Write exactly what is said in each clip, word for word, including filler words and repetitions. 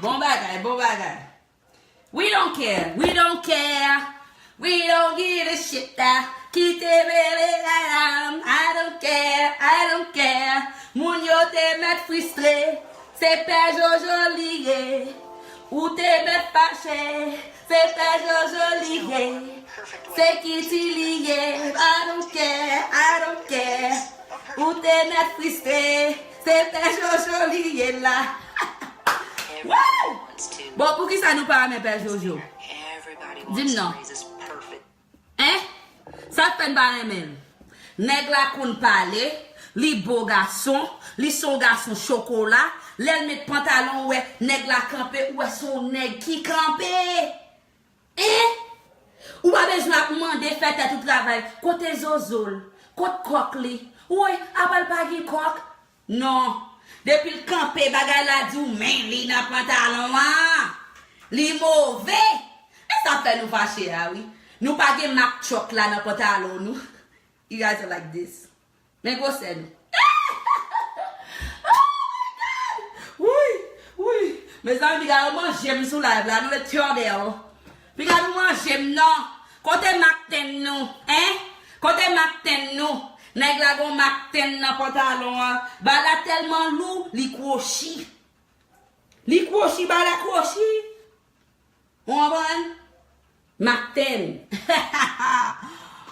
Bon bagay, bon bagay. We don't care, we don't care. We don't give a shit. Kite bebe, I don't care, I don't care. Moun yo te mèt fristre. Se Pè Jojo li ye. Ou te mèt fache. Se Pè Jojo li ye. Se Kiti li ye. I don't care, I don't care. Ou te mèt fristre. Se Pè Jojo li ye la. Wouy! Bon, poukisa nou pa renmen Pè Jojo? Di m non. Hein? Sa k fè n pa renmen l? Nèg la konn pale, li bo gason, li se yon gason chokola. Lè l met pantalon, ou wè nèg la kanpe, ou wè se yon nèg ki kanpe. Hein? Ou pa bezwen ap mande fè tèt ou travay. Kote zozo l? Kot kòk li? Woy, apa l pa gen kòk? Non. Depi l kanpe, bagay la di w men li nan pantalon an. Li move. E sa fè nou fache a, wi. Nou pa gen mak tchòk la nan pantalon nou. You guys are like this. Men gwosè nou. Oh my God! Wouy, wouy. Mezanmi, piga yo manje m sou live la. Nou ret tande yo. Piga nou manje m non. Kote mak tenn nou? Hein? Kote mak tenn nou? Nèg la gon mak tenn nan pantalon an. Bagay la tèlman lou, li kwochi. Li kwochi, bagay la kwochi. Ou konprann? Mak tenn.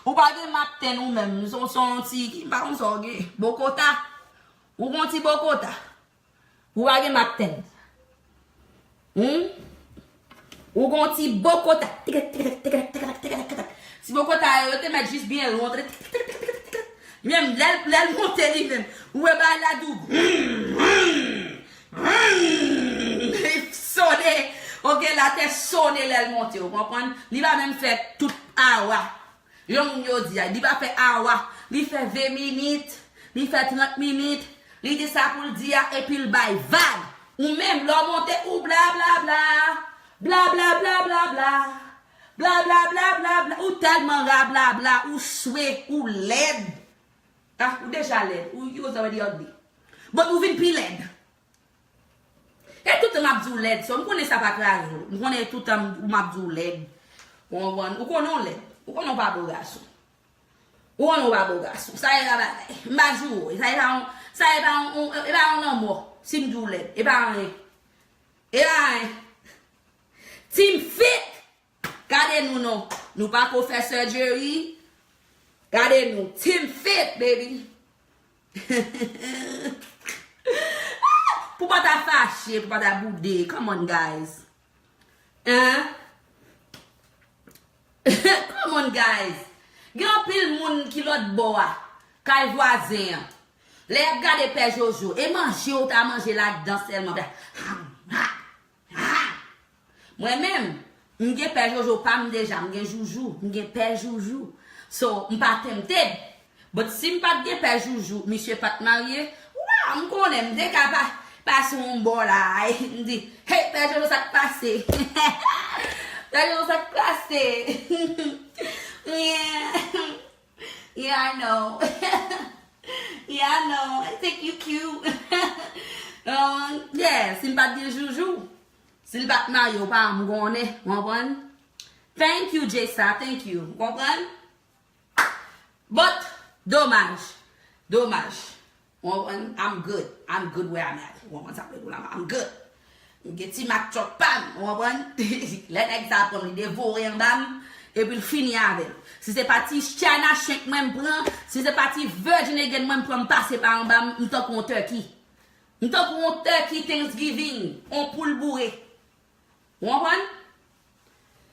Ou pa gen mak tenn ou menm. Se yon, se yon ti, m pa konn sa w gen. Bokota. Ou gon ti bokota. Ou pa gen mak tenn. Hmm? Ou gon ti bokota. Tik, tik, tik, tik, tik, tik, tik, tik, tik. Ti bokota yo, yo te mèt jis byen lwen. Tik, tik, tik, tik, tik, tik. Menm lè l, lè l monte li menm. Ou wè bagay la di w. Li sone. Ok, latè sone lè l monte, ou konprann? Li pa menm fè tout awa. Jan moun yo di a, li pa fè awa. Li fè ven minit, li fè trant minit. Li di sa pou l di a, epi l bay vag. Ou menm, lè w monte, ou bla, bla, bla. Bla, bla, bla, bla, bla. Bla, bla, bla, bla, bla. Ou tèlman rablabla, ou swe, ou lèd. Ah, ou deja lèd. Ou, you was already ugly. But ou vin pi lèd. E toutan m ap di w lèd, so m konnen sa pa kraze w. M konnen toutan m, m ap di w lèd. Ou konprann? Ou konnen w lèd. Ou konnen w pa bo gason. Ou konnen w pa bo gason. Sa e pa bagay. M pa joure. Sa e pa yon, sa e pa yon, yon, e pa yon lanmò. Si m di w lèd. E pa anyen. E pa anyen. Team Fit! Gade nou non. Nou pa ko fè surgery. Gade nou. Team Fit, baby. Pou pa ta fache, pou pa ta boude. Come on, guys. Hein? Come on, guys. Gen anpil moun ki lòt bò a. Kay vwazen an. Lè y ap gade Pè Jojo, e manje ou ta manje ladan sèlman. Mwen menm, m gen Pè Jojo pa m deja, m gen Joujou, m gen Pè Joujou. So, m pa tempted. But si m pa t gen Pè Joujou, misye pa t marye, waw, m konnen m te ka pa, pase yon bò la, m di, hey, Pè Jojo, sa k pase? Pè Jojo, sa k pase? Yeah. Yeah, I know. Yeah, I know. I think you cute. Um, yeah, si m pa t gen Joujou, si l pa t marye, ou pa m konnen, ou konprann? Thank you, Jessa, thank you. Ou konprann? But, domaj. Domaj. Ou konprann? I'm good. I'm good where I'm at. Ou konprann sa m vle di w la? I'm good. M gen ti mak chòk pa m, ou konprann? Lè nèg sa pran m, li devore anba m, epi l fini avè m. Si se pa ti China shank mwen m pran, si se pa ti virgin again mwen m pran, m pase pa anba m, m tankou yon turkey. M tankou yon turkey Thanksgiving, yon poul boure. Ou konprann?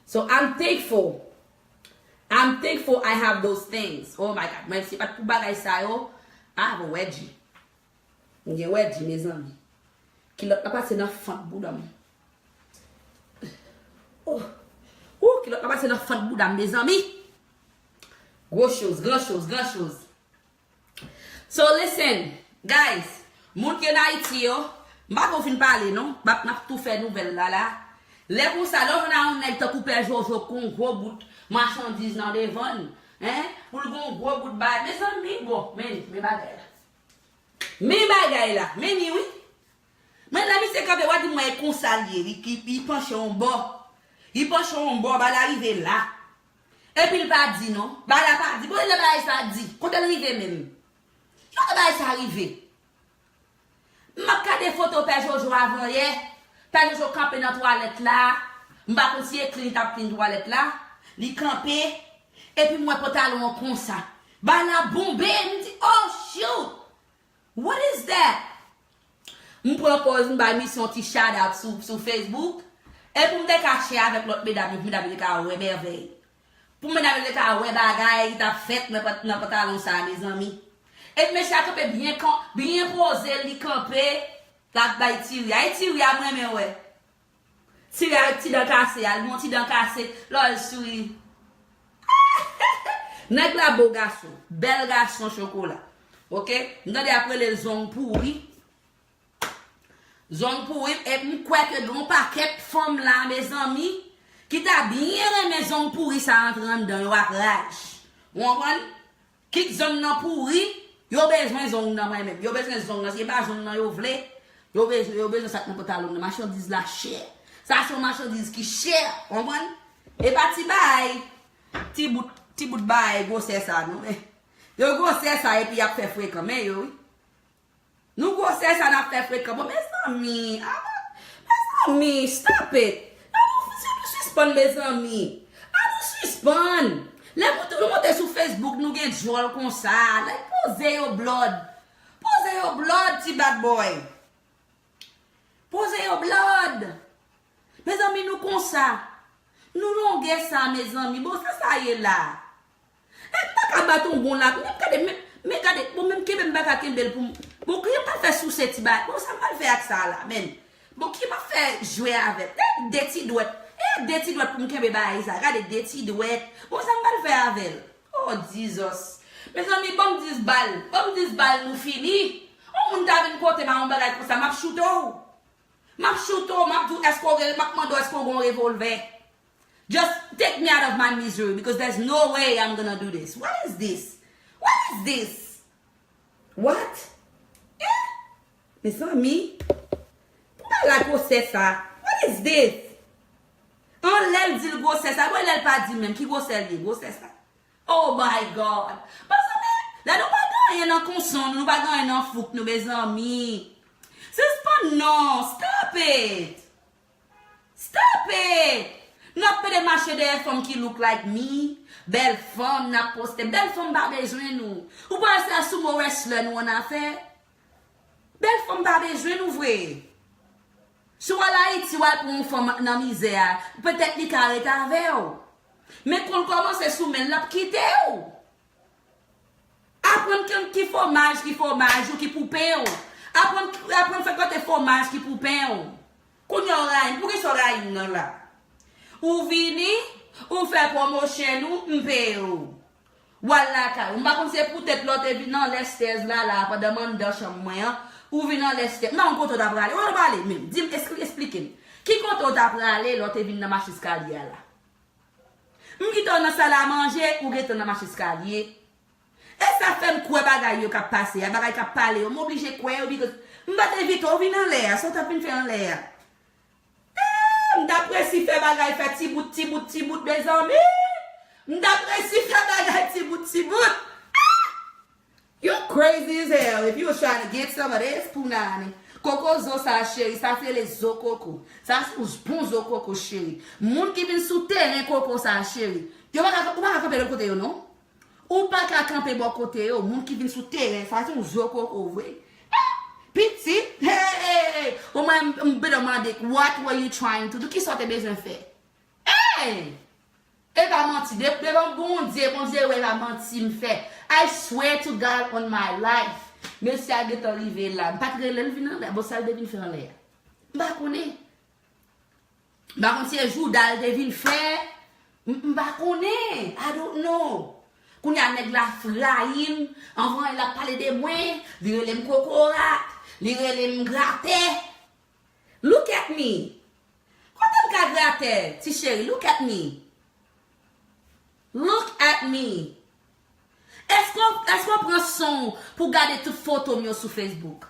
So I'm thankful. I'm thankful I have those things. Oh my God. Mwen, si pa t pou bagay sa yo, ah, bon, wedgie. M gen wedgie, mezanmi. Kilòt la pase nan fant bouda m. Oh. Oh, kilòt la pase nan fant bouda m, mezanmi. Gwo choz, gran choz, gran choz. So listen, guys, moun ki ann Ayiti yo, m pa ko fin pale non, m ap, n ap tou fè nouvèl la la. Lè konsa, lè w jwenn a yon nèg tankou Pè Jojo k gon gwo bout machandiz nan devan l, hein, pou l gon gwo bout bagay, mezanmi, bon, men, men bagay la. Men bagay la, men li wi. Men lè misye kanpe, w a di mwen e konsa l ye, li, li, li panche yon bò. Li panche yon bò, bagay la rive la. Epi l pa di non. Bagay la pa di. Bon, lè bagay sa di, kote l rive menm? Kote bagay sa rive? M ap gade foto Pè Jojo avan yè. Pè Jojo kanpe nan twalèt la. M pa konn si e klin li t ap klin twalèt la. Li kanpe. Epi m wè pantalon an konsa. Bagay la bonbe. M di, "Oh, shoot! What is that?" M pran pòz, m bay misye yon ti shout out sou, sou Facebook. Epi m te ka share avèk lòt medam yo, pou medam yo te ka wè mèvèy. Pou medam yo te ka wè bagay ki t ap fèt nan, nan pantalon sa a, mezanmi. Epi mesye a kanpe byen, byen poze, li kanpe, l ap bay ti ri a. E ti ri a m renmen wè. Ti ri a, ti dan kase a, li gen yon ti dan kase, lè l souri. Nèg la bo gason, bèl gason chokola. Oke? M tande y ap rele l zong pouri. Zong pouri, e m kwè ke gen yon pakèt fanm la, mezanmi, ki ta byen renmen zong pouri sa antre anndan yo ak raj. Ou konprann? Kit zong nan pouri, yo bezwen zong nan mwen menm. Yo bezwen zong nan, se pa zong nan yo vle. Yo bezwen, yo bezwen sa k nan pantalon nan. Machandiz la chè. Sa se yon machandiz ki chè, ou konprann? E pa ti bagay, ti bout, ti bout bagay gwosè sa non. Yo gwosè sa epi y ap fè frekan, men yo wi. Nou gwosè sa n ap fè frekan. Bon, mezanmi, ah, mezanmi, stop it. An nou, si nou sispann, mezanmi. An nou sispann. Lè nou, nou monte sou Facebook, nou gen djòl konsa. Like, poze yo, blood. Poze yo, blood, ti bad boy. Poze yo, blood. Mezanmi, nou konsa. Nou longè sa, mezanmi. Bon, sa sa ye la? E m pa ka bat yon bon lap. Men gade, men, men gade, bon, menm kenbe m pa ka kenbe l pou m. Bon, ki m pral fè souse ti bagay? Bon, sa m pral fè ak sa la, menm? Bon, ki m ap fè jwe avè l? E de ti dwèt. E de ti dwèt pou m kenbe bagay sa. Gade, de ti dwèt. Bon, sa m pral fè avè l? Oh, Jesus. Mezanmi, ban m dis bal. Ban m dis bal, nou fini. Yon moun ta vin kote m a yon bagay konsa, m ap choute w. M ap choute w, m ap di w, èske w gen, m ap mande w, èske w gen yon revolvè? Just take me out of my misery because there's no way I'm gonna do this. What is this? What is this? What? Eh? Mezanmi, pou bagay la gwosè sa. What is this? Anlè l di l gwosè sa, bon, lè l pa di menm, ki gwosè l ye, gwosè sa? Oh my God! Mezanmi, lè nou pa gen anyen nan konson nou, nou pa gen anyen nan fouk nou, mezanmi. Sispann non, stop it! Stop it! N ap pede mache dèyè fanm ki look like me, bèl fanm n ap poste. Bèl fanm pa bezwen nou. Ou panse se a sumo wrestler nou annafè? Bèl fanm pa bezwen nou vre. Si w al Ayiti, w al pran yon fanm nan mizè a, petèt li ka ret avè w. Men kon l kòmanse sou men l, l ap kite w. Aprann ki, ki fwomaj, ki fwomaj ou ki pou pen w. Aprann, aprann frekante fwomaj ki pou pen w. Kounye a w rayi m. Poukisa w rayi m nan la? Ou vini, ou fè pwomosyon ou, m peye w. W al lakay ou. M pa konn se poutèt lè w te vin anlè stèz la, la, pandan m anndan chanm mwen an, ou vin anlè stèz. M pa konn kote w ta prale. Kote w prale menm? Di m, espli-, esplike m. Ki kote w ta prale lè w te vin nan macheskalye a la? M kite w nan sal a manje, ou gentan nan macheskalye. E sa fè m kwè bagay yo k ap pase a, bagay k ap pale yo, m oblije kwè yo, because m pa t envite w vin anlè a, sa w t ap vin fè anlè a? Eh, m t ap resi fè bagay, fè ti bout, ti bout, ti bout, mezanmi. M t ap resi fè bagay ti bout, ti bout. Ah! You crazy as hell if you was trying to get some of this punani. Koko zo sa, cheri, sa se le zo koko. Sa se yon bon zo koko, cheri. Moun ki vin sou teren koko sa, cheri. Yo pa ka, ou pa ka kanpe lòt kote yo, non. Ou pa ka kanpe bò kote yo. Moun ki vin sou teren, sa se yon zo koko vre. Eh, pitit, hey, hey, hey. Omwen m, m bezwen mande, what were you trying to do? Kisa w te bezwen fè? Hey! E pa manti. De-, devan Bondye, Bondye wè e pa manti m fè. I swear to God on my life. Mesye a gentan rive la. M pa t rele l vin anlè. Bon, sa l te vin fè anlè a? M pa konnen. M pa konn si e jouda l te vin fè. M, m pa konnen. I don't know. Kounye a nèg la rayi m. Anvan l ap pale de mwen. Li rele m kokorat. Li rele m gratè. Look at me. Kote m ka gratè, ti cheri? Look at me. Look at me. Èske w, èske w pran son w pou gade tout foto m yo sou Facebook?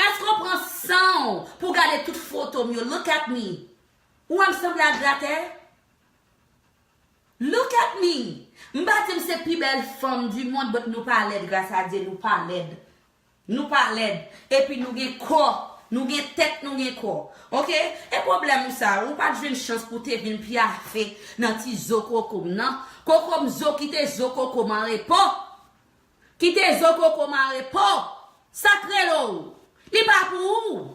Èske w pran san w pou w gade tout foto m yo? Look at me. Ou wè m sanble ak gratè? Look at me. M pa di m se pi bèl fanm du monde, but nou pa lèd, gras a Dye, nou pa lèd. Nou pa lèd. Epi nou gen kò. Nou gen tèt, nou gen kò. Oke? E pwoblèm ou sa, ou pa t jwenn chans pou te vin pyafe nan ti zo koko m nan. Koko m zo, kite zo koko m an repo. Kite zo koko m an repo. Sa k rele w? Li pa pou ou.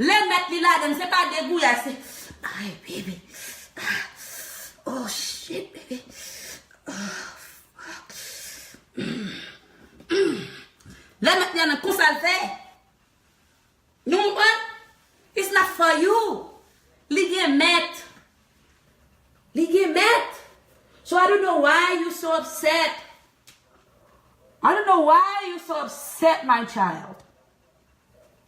Lè mèt li ladann, se pa degouyaj, se, ay, baby. Ah, oh, shit, baby. Oh, fuck. Mm, mm. Lè mèt li ladann, konsa l fè. Nou konprann? It's not for you. Li gen mèt. Li gen mèt. So I don't know why you so upset. I don't know why you so upset, my child.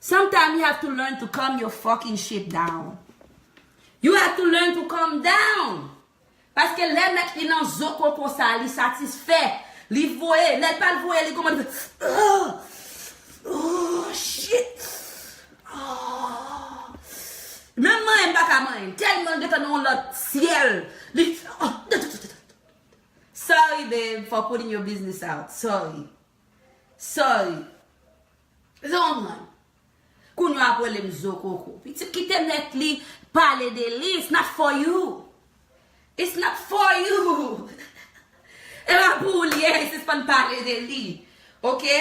Sometimes you have to learn to calm your fucking shit down. You have to learn to calm down. Paske lè mèt li nan zo koko sa, li satisfè. Li voye, lè l pa l voye, li kòmanse fè, oh, oh, shit. Oh. Menm manyen m pa ka manyen. Tèlman l gentan nan yon lòt syèl. Li, oh, sorry, babe, for putting your business out. Sorry. Sorry. Ou konprann? Kounye a ap rele m zo koko. Pitit, kite mèt li pale de li. It's not for you. It's not for you. E pa pou ou li ye, sispann pale de li. Oke?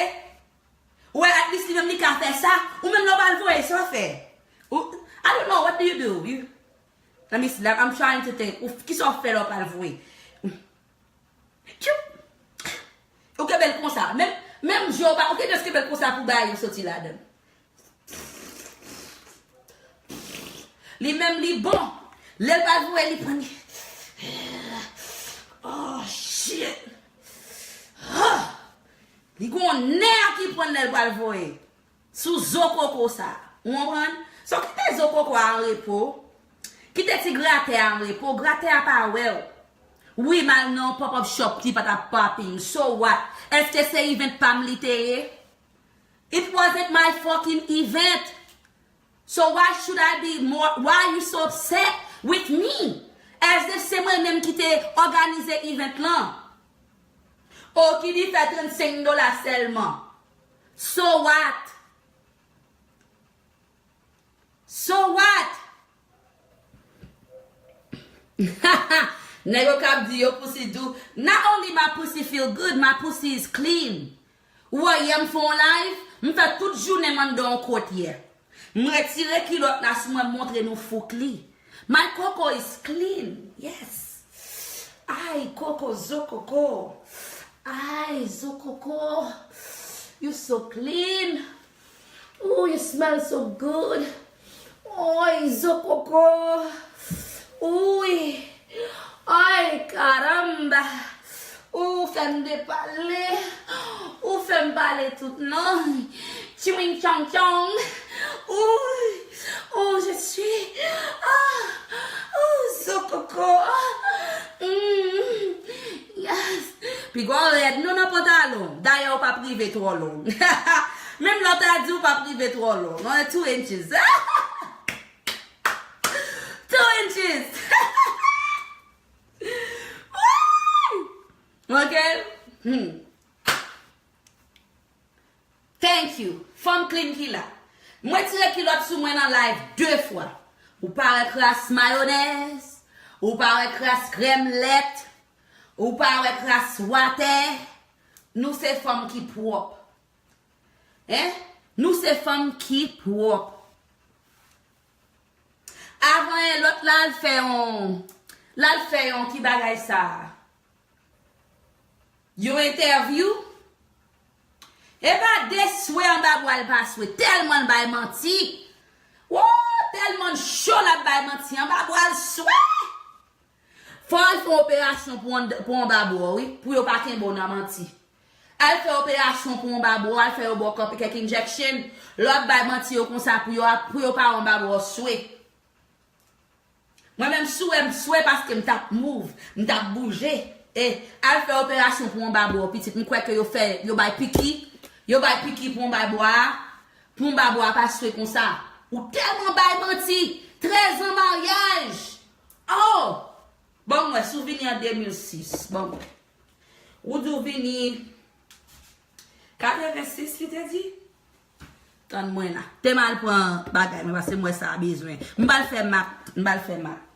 Ou wè, at least li menm li ka fè sa. Ou menm lè w pral voye, sa w fè? Ou, I don't know, what do you do? You, let me see, I'm trying to think. Ou, kisa w fè lè w pral voye? Tchoup! Ou kenbe l konsa. Menm, menm je w pa, ou kenbe l konsa pou bagay yo soti ladan l. Li menm li bon. Lè l pral voye, li pran li. Oh, shit. Ah! Li gon nè ki pran lè l pral voye. Sou zo koko sa. Ou konprann? So, kite zo koko a an repo. Kite ti gratè a an repo. Gratè a pa wè w. Wi, m al nan yon pop-up shop, li pa t ap popping. So what? Èske se event pa m li te ye? It wasn't my fucking event. So why should I be more, why you so upset with me? As if se mwen menm ki te òganize event lan. O, ki li fè trannsenk dola sèlman. So what? So what? Nèg yo k ap di yo pussy do. Not only my pussy feel good, my pussy is clean. Ou wè yè m fè yon live, m fè tout jounen m anndan yon kot yè. M retire kilòt la sou mwen, m montre nou fouk li. My koko is clean. Yes. Ay, koko, zo koko. Ay, zo koko. You so clean. Ooh, you smell so good. Oy, zo koko. Uy. Ay, caramba. Ou fè m depale. Ou fè m pale tout non. Chwing chong chong. Uy. Oh, je suis. Ah. Oh, zo koko. Mm. Yes. Piga w rèd non nan pantalon. Dayè, w p ap rive twò long. Menm lè w ta di w p ap rive twò long. Non, two inches. Two inches. Woy! Ok? Hmm. Thank you. Fanm clean ki la. Mwen tire kilòt sou mwen nan live de fwa. Ou pa wè kras mayonèz. Ou pa wè kras krèm lèt. Ou pa wè kras watè. Nou se fanm ki pwòp. Hein? Nou se fanm ki pwòp. Avan yè lòt la al fè yon, l al fè yon ki bagay sa a? Yon entèvyou? E pa de swe anba bwa l pa swe. Tèlman l bay manti. Woo, tèlman l cho l ap bay manti. Anba bwa l swe. Fò al fè yon operasyon pou ann-, pou anba bwa w, wi, pou yo pa kenbe w nan manti. Al fè operasyon pou anba bwa w, al fè yo ba w kanpe kèk injection. Lè w ap bay manti yo konsa pou yo, pou yo pa anba bwa w swe. Mwen menm si w wè m swe paske m t ap move, m t ap bouje. E al fè operasyon pou anba bwa w, pitit. M kwè ke yo fè, yo bay piki, yo bay piki pou anba bwa a. Pou yon babwa pa swe konsa. Ou tèlman bay manti. Trèz an maryaj. Oh! Ban m wè, si w vini an de mil sis. Ban m wè. Ou di w vini katrevensis, li te di? Tann mwen la. Te m al pran bagay mwen, paske m wè sa a bezwen. M pral fè mak. M pral fè mak.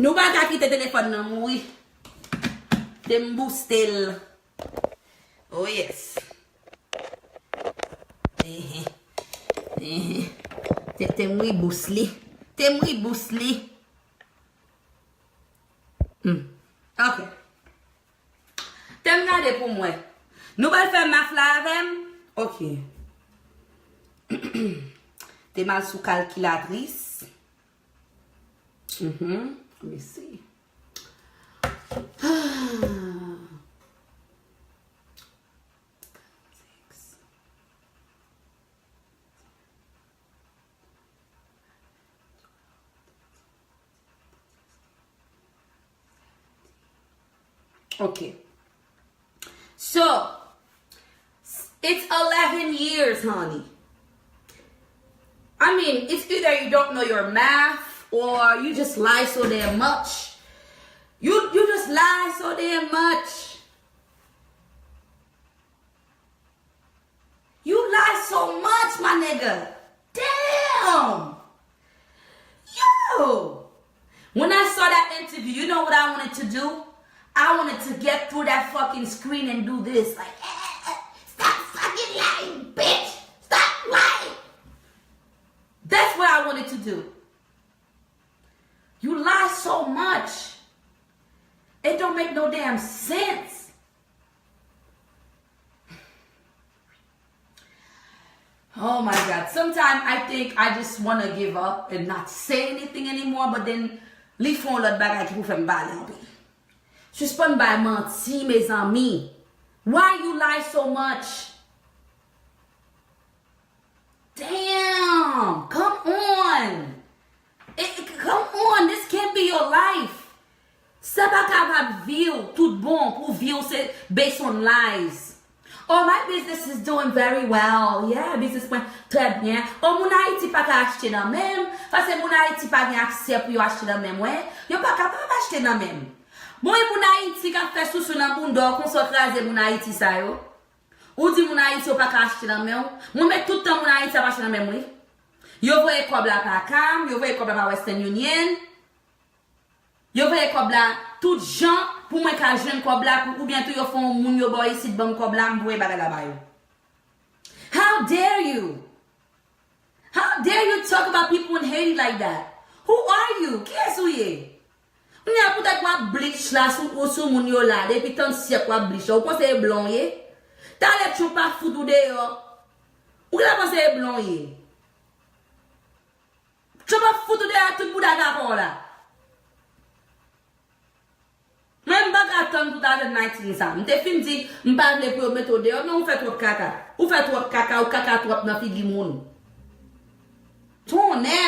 Nou pa ka kite telefòn nan mouri. Te m booste l. Oh yes. Ehe. Ehe. Te, te m reboot li. Te m reboot li. Hmm. Ok. Te m gade pou mwen. Nou pral fè maf la avè m? Ok. Te m al sou kalkilatris. Mhm. Let me see. Ok. So, it's eleven years, honey. I mean, it's either you don't know your math or you just lie so damn much. You you just lie so damn much. You lie so much, my nigga. Damn. Yo. When I saw that interview, you know what I wanted to do? I wanted to get through that fucking screen and do this. Like, eh, eh, eh, stop fucking lying, bitch. Stop lying. That's what I wanted to do. You lie so much. It don't make no damn sense. Oh my God. Sometimes I think I just want to give up and not say anything anymore, but then li fè yon lòt bagay ki pou fè m pale anpil. Sispann bay manti, mezanmi. Why you lie so much? Damn, come on. It, it- come on, this can't be your life. Sa pa kapab vi w tout bon pou vi w se based on lies. Oh, my business is doing very well. Yeah, business mwen trè byen. Oh, moun Ayiti pa ka achte nan men m, paske moun Ayiti pa gen aksè pou yo achte nan men mwen. Yo pa kapab achte nan men m. Bon, e moun Ayiti k ap fè sousou nan bounda w konsa w kraze moun Ayiti sa yo. Ou di moun Ayiti yo pa ka achte nan men w. Mwen met tout tan moun Ayiti ap achte nan men m wi. Yo voye kòb la pa Cam, yo voye kòb la pa Western Union. Yo voye kòb la tout jan pou mwen ka jwenn kòb la pou oubyen tou yo fè yon moun yo ba w isit ban m kòb la m voye bagay la ba yo. How dare you? How dare you talk about people in Haiti like that? Who are you? Kiyès ou ye? Kounye a poutèt w ap bleach la sou, ou sou moun yo la, depi tan syèk w ap bleach la, ou panse e blan w ye? Talè Trump ap fout ou deyò. Ou genlè panse e blan w ye? Trump ap fout ou deyò ak tout bouda kaka w la. Mwen m pa ka tann two thousand nineteen sa. M te fin di m pa vle pou yo mete w deyò, men ou fè twòp kaka. Ou fè twòp kaka, ou kaka twòp nan figi moun. Tonnè!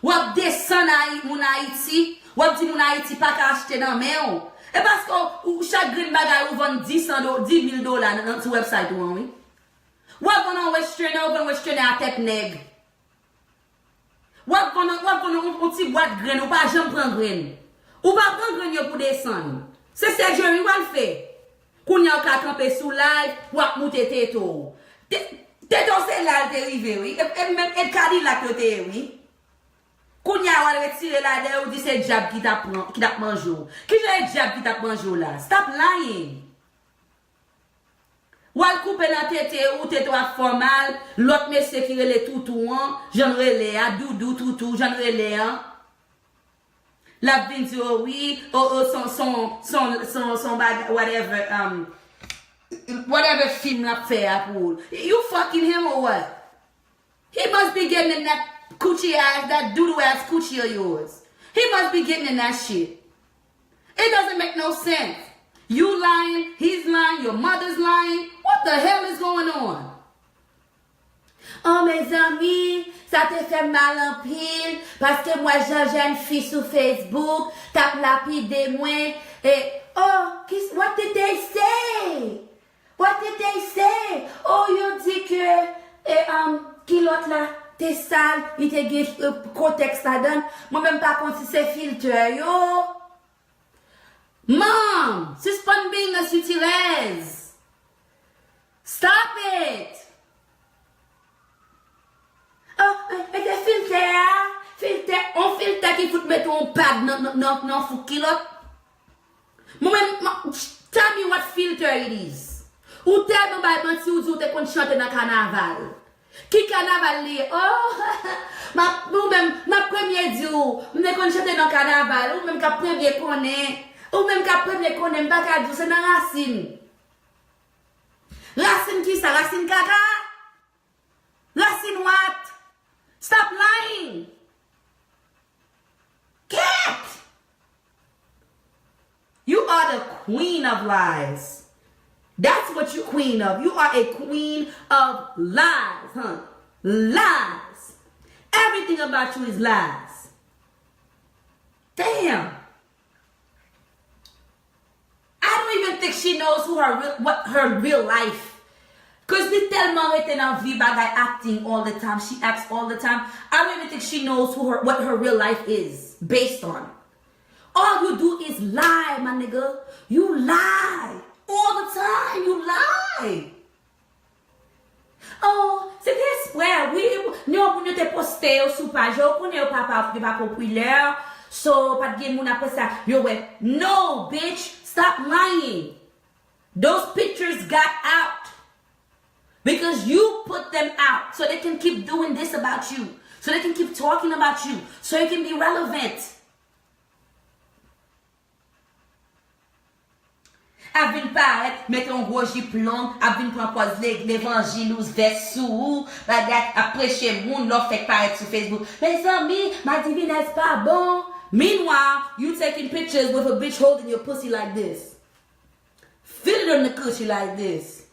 W ap desann Ayi-, moun Ayiti, w ap di moun Ayiti pa ka achte nan men w. E paske w, ou, chak grenn bagay ou vann dis san do-, dis mil dola nan, nan, sou website ou an, wi. W ap vann yon western, ou vann western a tèt nèg. W ap vann, w ap vann yon, yon ti bwat grenn, ou pa janm pran grenn. Ou pa pran grenn yo pou desann. Se surgery w al fè. Kounye a w ka kanpe sou live, w ap moute tete w. Te-, tete w se la l te rive, wi. E, e menm e Kadilak yo te ye, wi. Kounye a w al retire la dèyè, ou di se dyab ki t ap pran, ki t ap manje w. Kijan e dyab ki t ap manje w la? Stop lying. W al koupe nan tete ou, tete w ap fè w mal, lòt mesye ki rele toutou an, jan l rele a, doudou, toutou, jan l rele an. L ap vin di, o wi, o, o, son, son, son, son, son bagay, whatever, um, whatever film l ap fè a pou ou. You fucking him or what? He must be getting in that coochie ass, that doodoo ass coochie of yours. He must be getting in that shit. It doesn't make no sense. You lying, he's lying, your mother's lying. What the hell is going on? Oh, mezanmi, sa te fè m mal anpil, paske m wè jan jèn fi sou Facebook t ap lapide mwen. E, oh, ki, what did they say? What did they say? Oh, yo di ke, e, um, kilòt la te sal, li te gen, e, kontèks ladan l. Mwen menm pa konn si se filtè yo. Mom, sispann being a sitirèz. Stop it! Oh, e, e te filtè a, filtè, on filtè ki fout mete on pad nan, nan, nan, nan fouk kilòt. Mwen menm, ma- tell me what filter it is. Ou tèlman bay manti, ou di ou te konn chante nan kanaval. Ki kanaval li ye? Oh, m ap, ou menm, m ap premye di w, m te konn chante nan kanaval, ou menm k ap premye konnen, ou menm k ap premye konnen, m pa ka di w, se nan rasin. Rasin kisa? Rasin kaka? Rasin what? Stop lying! Cat! You are the queen of lies. That's what you queen of. You are a queen of lies, huh? Lies. Everything about you is lies. Damn. I don't even think she knows who her real, what her real life. Cause li tèlman rete nan vi bagay acting all the time. She acts all the time. I don't even think she knows who her, what her real life is based on. All you do is lie, my nigga. You lie. All the time, you lie. Oh, se te espre, wi. Yon moun yo te poste yo sou paj yo, ou konnen yo pa, pa, yo pa popilè. So, pa t gen moun apre sa, yo wè. No, bitch, stop lying. Those pictures got out because you put them out so they can keep doing this about you, so they can keep talking about you, so you can be relevant. Ap vin parèt, mete yon gwo jip long, ap vin pran pòz le- levanjil ou vès sou ou, bagay, ap preche moun lè w fèk parèt sou Facebook. Mezanmi, Madivinès pa bon. Meanwhile, you taking pictures with a bitch holding your pussy like this. Feeling on the coochie like this.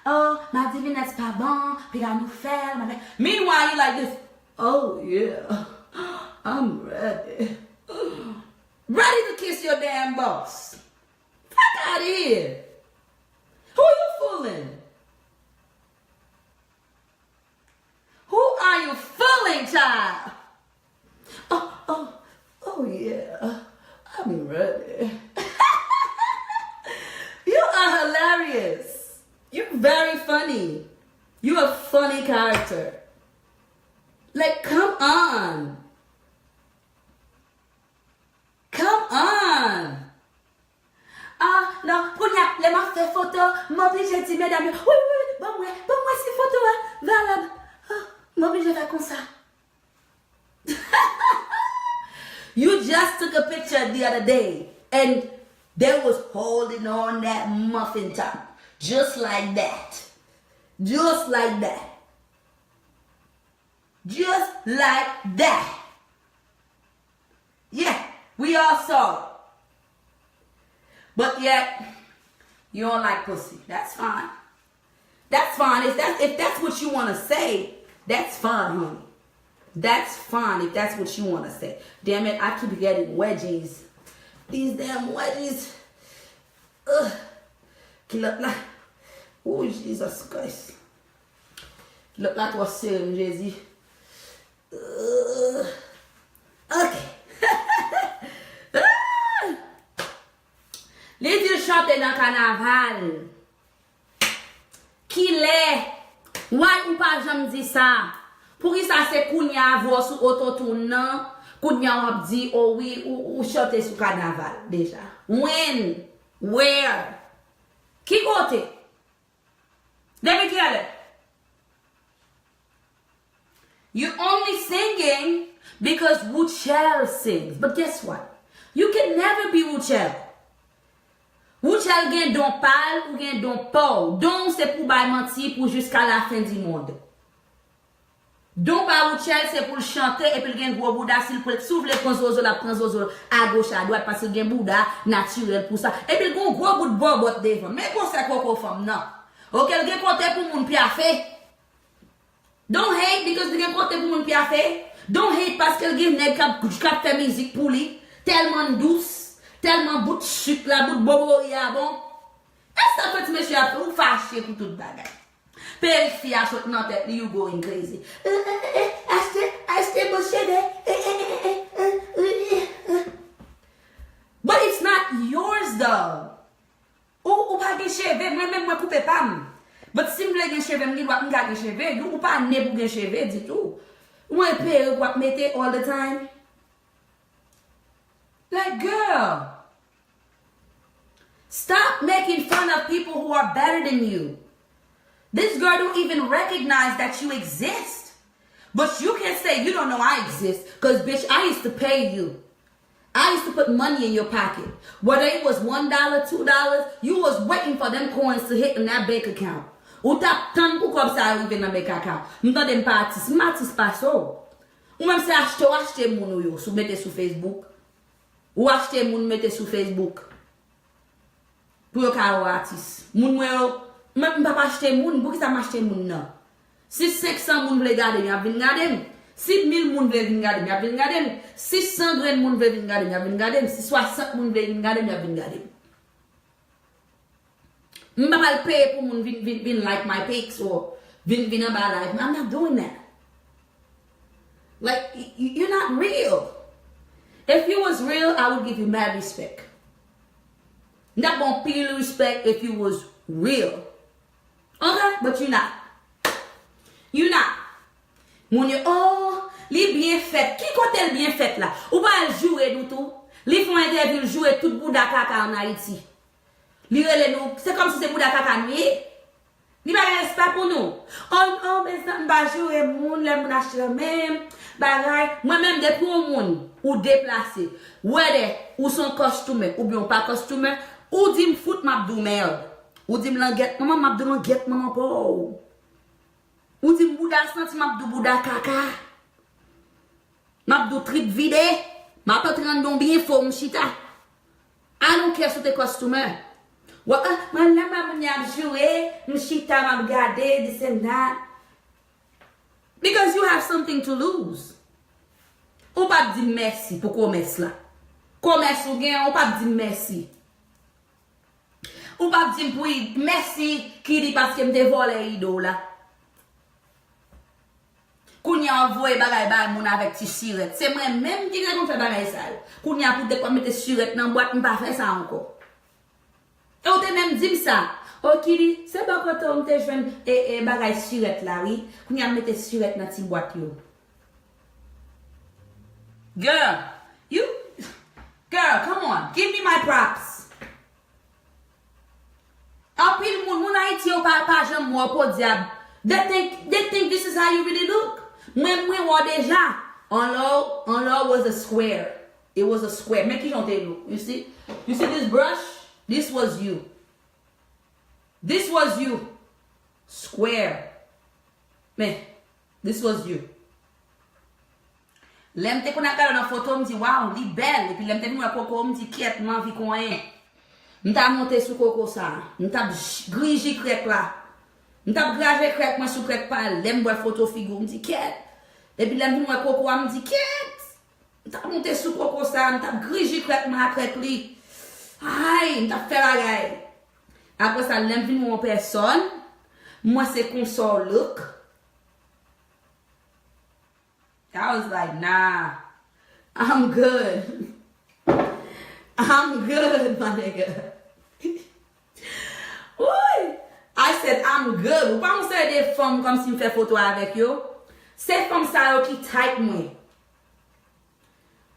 Oh, Madivinès pa bon, piga nou fè l, mwen. Meanwhile, you like this. Oh, yeah. I'm ready. Ready to kiss your damn boss. Fuck out of here. Who you fooling? Who are you fooling, child? Oh, oh, oh yeah. I'm ready. You are hilarious. You're very funny. You're a funny character. Like, come on. Come on. Ah, non, kounye a, lè m ap fè foto, m oblije di medam yo, wi, wi, wi, ban m wè, ban m wè si foto a valab. Ah, m oblije fè konsa. You just took a picture the other day and they was holding on that muffin top. Just like that. Just like that. Just like that. Yeah, we all saw it. But yet, you don't like pussy. That's fine. That's fine. If that's, if that's what you want to say, that's fine, honey. That's fine if that's what you want to say. Damn it, I keep getting wedgies. These damn wedgies. Ugh. Kilòt la. Oh, Jesus Christ. Kilòt la twò sere m, Jezi. Ugh. Ok. Ah! Li di l chante nan kanaval. Kilè? Why ou pa janm di sa? Poukisa se kounye a avè w sou ototoun nan, kounye a w ap di, o wi, ou, ou chante sou kanaval deja? When? Where? Ki kote? Depi kilè? You only singing because Rutshelle sings. But guess what? You can never be Rutshelle. Rutshelle gen don pa l, ou gen don pa w. Don w se pou bay manti pou jiska la fen di mond. Don pa Rutshelle se pou l chante epi l gen gwo bouda, si l pou, si w vle pran zozo, l ap pran zozo agoch adwat paske l gen bouda natirèl pou sa. Epi l gen yon gwo bout bòbòt devan. Men gwosè koko fanm nan. Oke, l gen kote pou moun pyafe. Don't hate because li gen kote pou moun pyafe. Don't hate paske l gen nèg k ap, k ap fè mizik pou li. Tèlman l dous, tèlman bout sik la, bout bobori a bon. E sa fè ti mesye ap fè ou fache pou tout bagay. Perik fi a sot nan tèt li, you going crazy. Eh, eh, eh, eh, achte, achte bout cheve. Eh, eh, eh, eh, eh, eh, eh, eh. But it's not yours though. Ou, ou pa gen cheve, mwen menm mwen koupe pa m. But si m vle gen cheve, m gen dwa, m ka gen cheve. You, ou pa ne pou gen cheve ditou. Ou wè perik w ap mete all the time. Like, girl, stop making fun of people who are better than you. This girl don't even recognize that you exist. But you can say you don't know I exist, cause bitch, I used to pay you. I used to put money in your pocket. Whether it was one dollar, two dollars, you was waiting for them coins to hit in that bank account. Ou t ap tann pou kòb sa yo rive nan bank account. M tande m pa atis, m atis pase w. Ou menm se achte w achte moun ou yo sou, mete sou Facebook. Ou achte moun mete sou Facebook. Pou yo ka wè w atis. Moun mwen yo, mwen m p ap achte moun, poukisa m achte moun nan? Si senk san moun vle gade m, y ap vin gade m. Si mil moun vle vin gade m, y ap vin gade m. Si san grenn moun vle vin gade m, y ap vin gade m. Si swasant moun vle vin gade m, y ap vin gade m. M pa pral peye pou moun vin, vin, vin like my pics or vin, vin anba live. I'm not doing that. Like, y-, y-, you're not real. If you was real, I would give you mad respect. M t ap ba w anpil respect if you was real. Okay? But you not. You not. Moun yo, oh, li byen fèt. Ki kote l byen fèt la? Ou pa al joure nou tou? Li fè yon entèvyou, l joure tout bouda kaka ann Ayiti. Li rele nou, se kòmsi se bouda kaka nou ye. Li pa gen respè pou nou. Oh, oh, mezanmi, m pa joure moun, lè moun achte nan men m, bagay. Mwen menm, depi yon moun, ou deplase, whether ou se yon customer oubyen ou pa customer, ou di m fout, m ap di w merde. Ou di m langèt manman, m ap di w langèt manman pa w. Ou di m bouda santi, m ap di w bouda kaka. M ap di w trip vide. M ap antre anndan w byen fò, m chita. I don't care si w te customer. Wè, ah, mwen lè m wè moun y ap joure, m chita, m ap gade, this and that. Because you have something to lose. Ou p ap di m mèsi pou komès la. Komès ou gen, ou p ap di m mèsi. Ou p ap di m pou i-, mèsi, Kidi, paske m te vòlè ide w la. Kounye a w ap voye bagay bay moun avèk ti sirèt. Se mwen menm ki te konn fè bagay sa yo. Kounye a pou w te konn mete sirèt nan bwat, m pa fè sa ankò. E w te menm di m sa. O Kidi, se bò kote w m te jwenn e, e bagay sirèt la, wi. Kounye a m mete sirèt nan ti bwat yo. Girl, you, girl, come on, give me my props. Anpil moun, moun Ayiti yo pa, pa janm wè w podyab. They think, they think this is how you really look. Mwen, mwen wè w deja. Anlè w, anlè w was a square. It was a square. Men kijan w te look. You see? You see this brush? This was you. This was you. Square. Men, this was you. Lè m te konn ap gade w nan foto, m di, "Waw, li bèl." Epi lè m te vin wè koko, m di, "Kyèt, m anvi konyen." M ta monte sou koko sa a. M t ap j-, griji krèk la. M t ap graje krèk mwen sou krèk pa l. Lè m wè foto figi w, m di, "Kyèt." Epi lè m vin wè koko a, m di, "Kyèt." M t ap monte sou koko sa a, m t ap griji krèk mwen a krèk li. Ay, m t ap fè bagay. Apre sa, lè m vin wè w an pèsòn, m wè se konsa w look. I was like, "Nah, I'm good. I'm good, my nigga." Woy! I said, "I'm good." Ou pa yon seri de fanm kòmsi m fè foto avèk yo. Se fanm sa yo ki type mwen.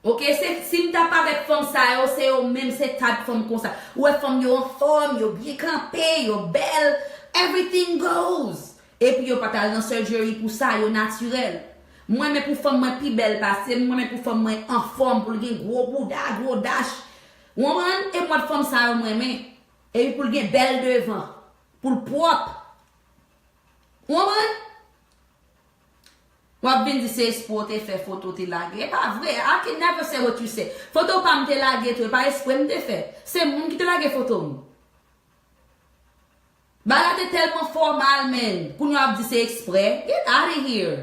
Oke, se, si m t ap avèk fanm sa yo, se yo menm, se type fanm konsa. Ou wè fanm yo anfòm, yo byen kanpe, yo bèl, everything goes. Epi yo pa t al nan surgery pou sa, yo natirèl. Mwen renmen pou fanm mwen pi bèl pase m, mwen renmen pou fanm mwen anfòm, pou l gen gwo bouda, gwo dach. Ou konprann? E mòd fanm sa yo mwen renmen. Epi pou l gen bèl devan, pou l pwòp. Ou konprann? W ap vin di se espre w te fè foto w te lage. E pa vre. I can never say what you say. Foto pa m te lage tou. E pa espre m te fè. Se moun ki te lage foto m. Bagay la te tèlman fòmal, man. Kounye a w ap di se ekspre. Get out of here.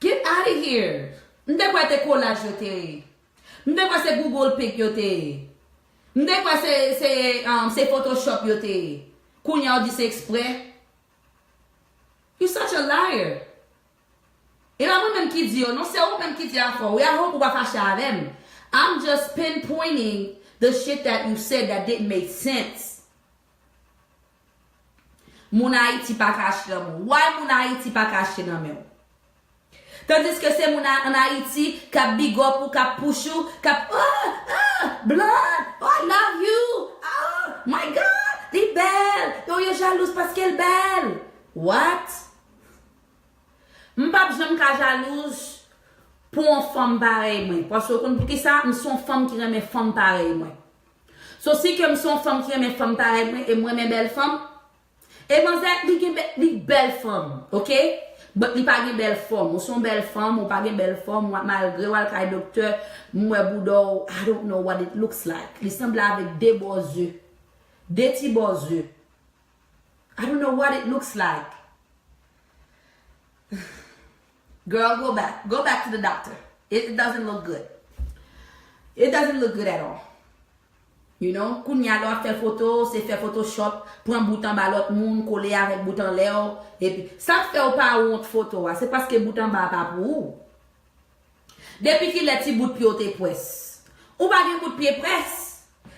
Get out of here. M te kwè te kolaj yo te ye. M te kwè se Google Pic yo te ye. M te kwè se, se, um, se Photoshop yo te ye. Kounye a w di se ekspre. You such a liar. E pa mwen menm ki di yo, non, se ou menm ki di afè w. E I hope ou pa fache avè m. I'm just pinpointing the shit that you said that didn't make sense. Moun Ayiti pa ka achte nan men w. Why moun Ayiti pa ka achte nan men w? Tandiske se moun a- ann Ayiti k ap big up ou, k ap push ou, k ap, oh, oh, blood, oh, I love you, oh my God, li bèl. Yo, yo jalouz paske l bèl. What? M p ap janm ka jalouz pou yon fanm parèy mwen. Paske w konn poukisa? M se yon fanm ki renmen fanm parèy mwen. So, si ke m se yon fanm ki renmen fanm parèy mwen, e m renmen bèl fanm, e manzè, li gen bè- li bèl fanm, oke? But li pa gen bèl fòm. Ou se yon bèl fanm, ou pa gen bèl fòm, w ap malgre w al kay doktè, m wè bouda w, I don't know what it looks like. Li sanble avèk de bò zye. De ti bò zye. I don't know what it looks like. Girl, go back. Go back to the doctor. It, it doesn't look good. It doesn't look good at all. You know, kounye a lè w ap fè foto, se fè Photoshop, pran bout anba lòt moun, kole avèk bout anlè w, epi sa k fè w pa wont foto a, se paske bout anba a pa pou ou. Depi kilè ti bout pye w te pwès? Ou pa gen bout pye pwès?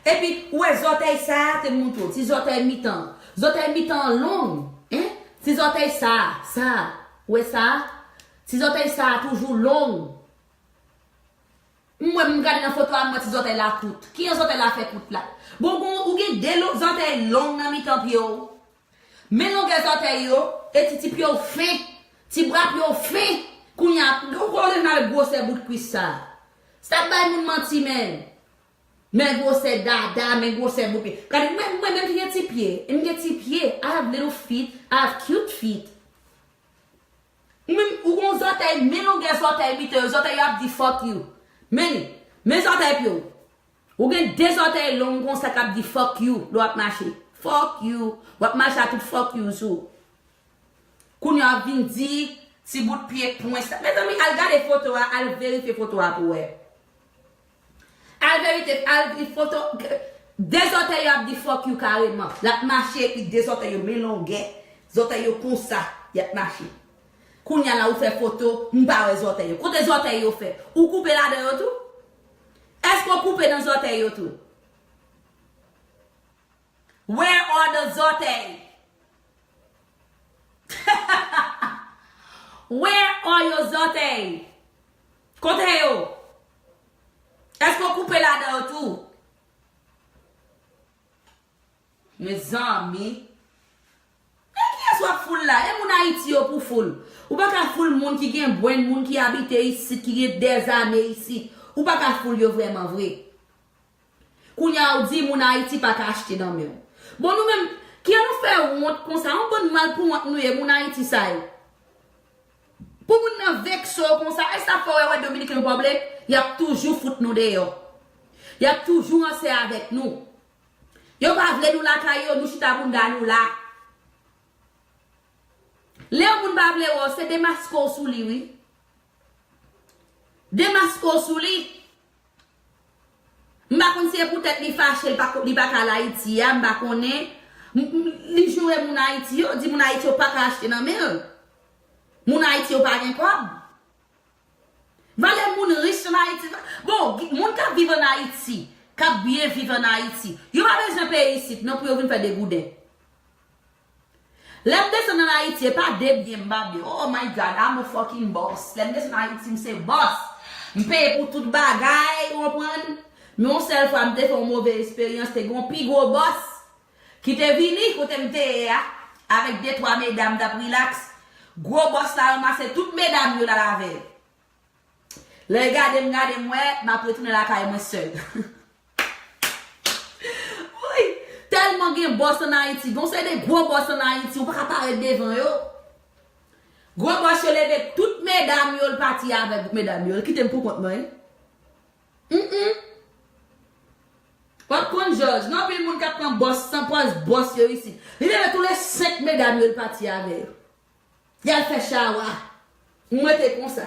Epi, ou wè zòtèy sa a, te m montre w, ti zòtèy mitan. Zòtèy mitan an long, en? Ti zòtèy sa a, sa a. Ou wè sa a? Ti zòtèy sa a toujou long. M wè m gade nan foto a, m wè ti zòtèy la kout. Kijan zòtèy la fè kout la? Bon, bon, ou gen de lo- zòtèy long nan mitan pye w. Men longè zòtèy yo, e ti ti pye w fen, ti bra pye w fen. Kounye a, ou konnen nan gwosè bout kwis sa a. Stop bay moun manti, man. Men gwosè dada, men gwosè bout pye. Gade, mwen, mwen menm ki gen ti pye, m gen ti pye. I have little feet, I have cute feet. Ou menm, ou gon zòtèy, men longè zòtèy mitan yo, zòtèy yo ap di fuck you. Men li, men zòtèy pye w. Ou gen de zòtèy long konsa k ap di fuck you lè w ap mache. Fuck you. W ap mache a tout fuck you sou. Kounye a w ap vin di ti bout pye pwens la. Mezanmi, al gade foto a, al verifye foto a pou w wè. Al verifye, al di foto, de zòtèy yo ap di fuck you kareman. L ap mache epi de zòtèy yo men longè. Zòtèy yo konsa, y ap mache. Kounye a la ou fè foto, m pa wè zòtèy yo. Kote zòtèy yo fè? Ou koupe ladan yo tou? Èske w koupe nan zòtèy yo tou? Where are the zòtèy? Where are your zòtèy? Kote yo? Èske w koupe ladan yo tou? Mezanmi. Men kiyès w ap foul la? E moun Ayiti yo pou foul. Ou pa ka foul moun ki gen brenn, moun ki abite isit, ki gen dèzane isit. Ou pa ka foul yo vrèman vre. Kounye a ou di moun Ayiti pa ka achte nan men w. Bon, nou menm, kijan nou fè wont konsa? Yon bann malpouwont nou ye, moun Ayiti sa yo. Pou moun nan vekse w konsa, e sa fè w wè, wè Dominiken yo pa vle, y ap toujou fout nou deyò. Y ap toujou ranse avèk nou. Yo pa vle nou lakay yo, nou chita bounda nou la. Lè yon moun pa vle wè w, se demaske w sou li, wi. Demaske w sou li. M pa konn si e poutèt li fache, li pa, li pa ka al Ayiti a, m pa konnen. M- m- Li joure moun Ayiti yo, di moun Ayiti yo pa ka achte nan men l. Moun Ayiti yo pa gen kòb. Valè moun rich ann Ayiti. Bon, moun k ap viv ann Ayiti, k ap byen viv ann Ayiti, yo pa bezwen peye isit non pou yo vin fè degouden. Lè m desann ann Ayiti, e pa de byen m pa byen. Oh my God, I'm a fucking boss. Lè m desann Ayiti, m se boss. M peye pou tout bagay, ou konprann? Men yon sèl fwa, m te fè yon move esperyans, te gen yon pi gwo boss ki te vini kote m te ye a, avèk de twa medam, t ap relax. Gwo boss la ranmase tout medam yo, l al avè l. Lè l gade m, gade m, wè, m ap retounen lakay mwen sèl. Wi, tèlman gen bòs ann Ayiti, gon seri de gwo bòs ann Ayiti, ou pa ka parèt devan yo. Gwo bòs yo leve tout medam yo, l pati avè medam yo. L kite m pou kont mwen. Mm-mm. W ap konn jòj. Gen anpil moun k ap pran bòs san pòz bòs yo isit. Li leve tou le senk medam yo, l pati avè yo. Y al fè chawa. M rete konsa.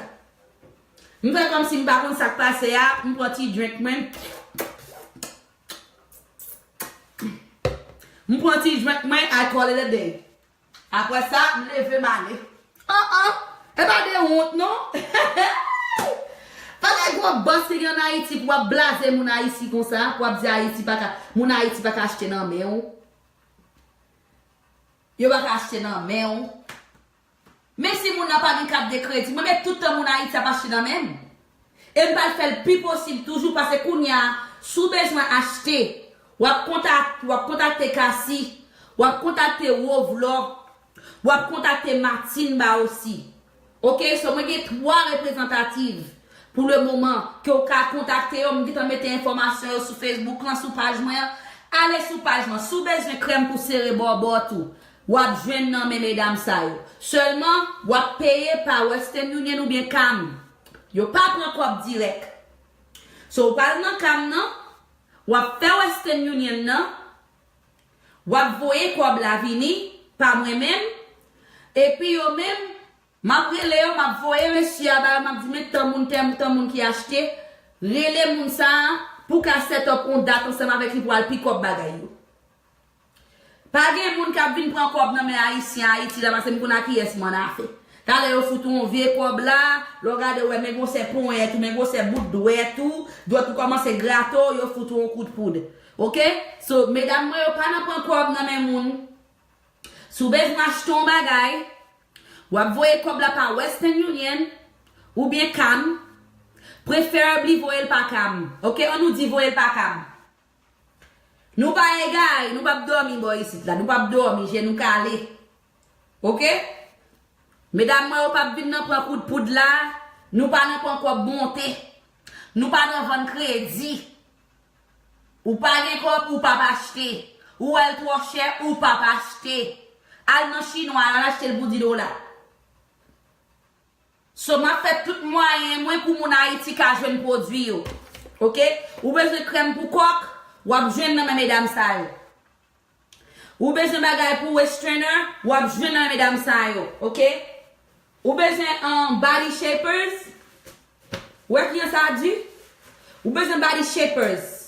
M fè kòmsi m pa konn sa k pase a, m pran ti drink mwen. M pran ti drink mwen, I call it a day. Apre sa, m leve m ale. An an, e pa de wont non. Pa gen gwo bòs ki gen ann Ayiti pou w ap blaze moun Ayiti konsa, pou w ap di Ayiti pa ka, moun Ayiti pa ka achte nan men w. Yo pa ka achte nan men w. Men si moun nan pa gen kat de kredi, mwen met tout tan moun Ayiti ap achte nan men m. E m pral fè l pi posib toujou, paske kounye a, si w bezwen achte, w ap kontak, w ap kontakte Kasi, w ap kontakte Wovlò, w ap kontakte Matin ba osi. Oke, so mwen gen twa reprezantativ pou le moman ke w ka kontakte yo. M gentan mete enfòmasyon yo sou Facebook lan, sou paj mwen an. Ale sou paj lan. Si w bezwen krèm pou sere bòbò tou, w ap jwenn nan men medam sa yo. Sèlman, w ap peye pa Western Union oubyen Cam. Yo pa pran kòb dirèk. So, w pral nan Cam nan, w ap fè Western Union nan, w ap voye kòb la vini pa mwen menm, epi yo menm, m ap rele yo, m ap voye mesye a ba yo, m ap di, men tan moun, tan, tan moun ki achte, rele moun sa a pou w ka set up yon dat ansanm avèk li pou al pick up bagay yo. Pa gen moun k ap vin pran kòb nan men Ayisyen Ayiti la, paske m konn a kiyès m annafè. Talè yo fout ou yon vye kòb la, lè w gade w wè men gwosè ponyèt ou, men gwosè bout dwèt ou, dwèt ou kòmanse grate w, yo fout ou yon kout poud. Oke? So, medam mwen yo pa nan pran kòb nan men moun. Si w bezwen achte yon bagay, w ap voye kòb la pa Western Union oubyen Cam. Preferably voye l pa Cam. Oke? An nou di voye l pa Cam. Nou pa egare, nou p ap dòmi bò isit la, nou p ap dòmi, je nou kale. Oke? Medam mwen yo p ap vin nan pran kout poud la, nou pa nan pran kòb monte. Nou pa nan vann kredi. Ou pa gen kòb, ou p ap achte. Ou wè l twò chè, ou p ap achte. Al nan chinwa, al achte l pou di dola. So, m ap fè tout mwayen mwen pou moun Ayiti ka jwenn pwodui yo. Oke? Ou bezwen krèm pou kòk, w ap jwenn nan men medam sa yo. Ou bezwen bagay pou waist trainer, w ap jwenn nan men medam sa yo. Oke? Ou bezwen, um, body shapers. Ou wè kijan sa di? Ou bezwen body shapers.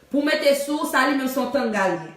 Pou mete sou, sa li menm se yon tanga li ye.